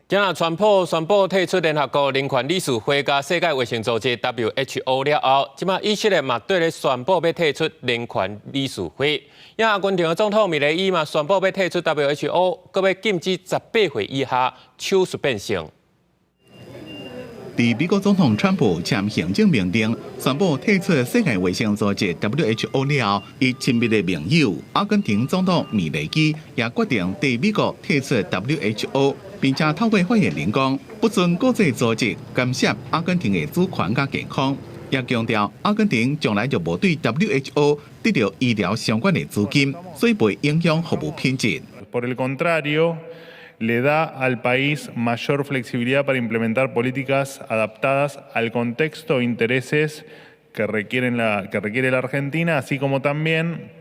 今仔川普宣布退出聯合國人權理事會佮世界衛生組織 WHO 了後，這馬以色列嘛綴咧宣布欲退出人權理事會。阿根廷的總統米雷伊嘛宣布欲退出 WHO，閣欲禁止18歲以下手術變性。佇美國總統川普簽行政命令，宣布退出世界衛生組織 WHO 了後，伊親密的盟友阿根廷總統米雷伊也決定綴美國退出 WHO，並且透過發言人講，不准國際組織干涉阿根廷的主權佮健康，也強調阿根廷從來就無對 WHO 得著醫療相關的資金，所以袂影響服務品質。 Por el contrario, le da al país mayor flexibilidad para implementar políticas adaptadas al contexto e intereses que requiere la Argentina, así como también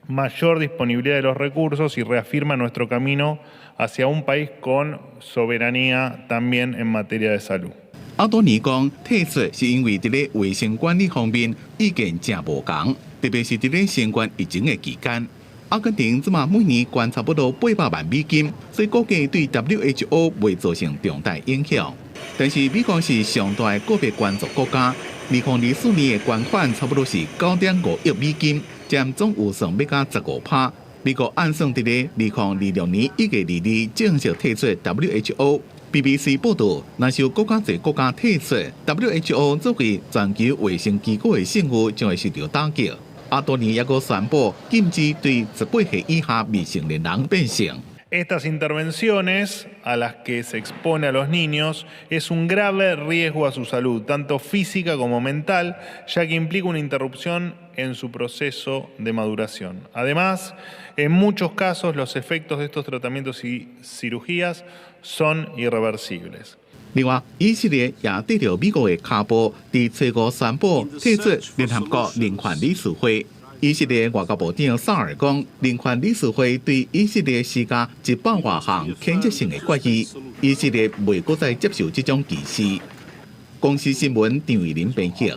mayor disponibilidad de los recursos y reafirma nuestro camino hacia un país con soberanía también en materia de salud. 阿多尼講，退出是因為佇咧衛生管理方面意見誠無仝，特別是佇咧新冠疫情的期間。阿根廷這馬每年捐差不多800萬美金，所以估計對 WHO 袂造成重大影響。但是美國是上大的國別捐助國家，2024年的捐款差不多是9.5億美金，佔總預算欲加15%。美國按算佇咧2026年1月22日正式退出 WHO。BBC 報導，若是有閣較濟國家退出 WHO，作為全球衛生機構的信譽將會受著打擊。阿多尼也閣宣布禁止對18歲以下未成年人變性。 Estas intervenciones a las que se expone a los niños es un grave riesgo a su salud, tanto física como mental, ya que implica una interrupción en su proceso de maduración. Además, en muchos casos los efectos de estos tratamientos y cirugías son irreversibles. 另外，以色列也綴著美國的跤步，佇初五宣布退出聯合國人權理事會。以色列外交部長薩爾講，人權理事會對以色列施加100外項譴責性的決議，以色列袂閣再接受這種歧視。公視新聞張偉林編譯。